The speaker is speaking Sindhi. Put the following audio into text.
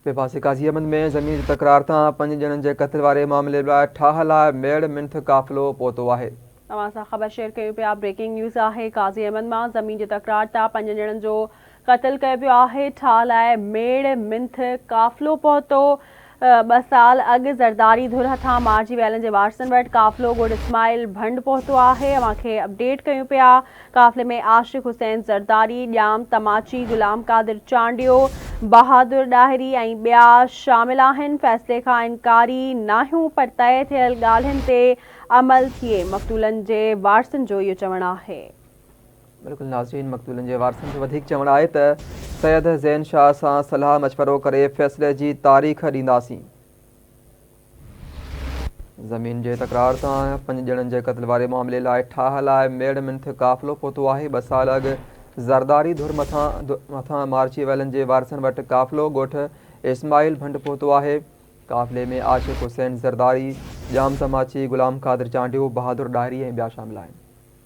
ٻئي پاسي قاضي احمد ۾ زمين جي تڪرار تان پنج ڄڻن جي قتل واري معاملي لاء ٺاهه لاء ميڙ منٿ قافلو پهتو آهي. اوهان سان خبر شيئر ڪيون پيا بريڪنگ نيوز آهي قاضي احمد مان زمين جي تڪرار تان پنجن ڄڻن جو قتل ڪيو ويو آهي ٺاهه لاء ميڙ منٿ قافلو پهتو ٻه سال اڳ زرداري ڌر هٿان مارجي ويلن جي وارثن وٽ قافلو ڳوٺ اسماعيل ڀنڊ پهتو آهي اوهان کي اپڊيٽ ڪيون پيا قافلي ۾ عاشق حسين زرداري، ڄام تماچي، غلام قادر چانڊيو، بهادر ڏاهري ۽ ٻيا شامل آهن فيصلي کان انڪاري ناهيون پر طئي ٿيل ڳالهين تي عمل ٿئي مقتولن جي وارثن جو اهو چوڻ آهي. بلڪل ناظرين مقتولن جي وارثن جو وڌيڪ چوڻ آهي ته سيد زين شاهه سان صلاح مشورو ڪري فيصلي جي تاريخ ڏينداسين. زمين جي تڪرار تان پنج ڄڻن جي قتل واري معاملي لاء ٺاهه لاء ميڙ منٿ قافلو پهتو آهي ٻه سال اڳ زرداري ڌر مٿان مٿان مارچي ويلن جي وارثن وٽ قافلو ڳوٺ اسماعيل ڀنڊ پهتو آهي قافلي ۾ عاشق حسين زرداري، ڄام تماچي، غلام قادر چانڊيو، بهادر ڏاهري ۽ ٻيا شامل آهن.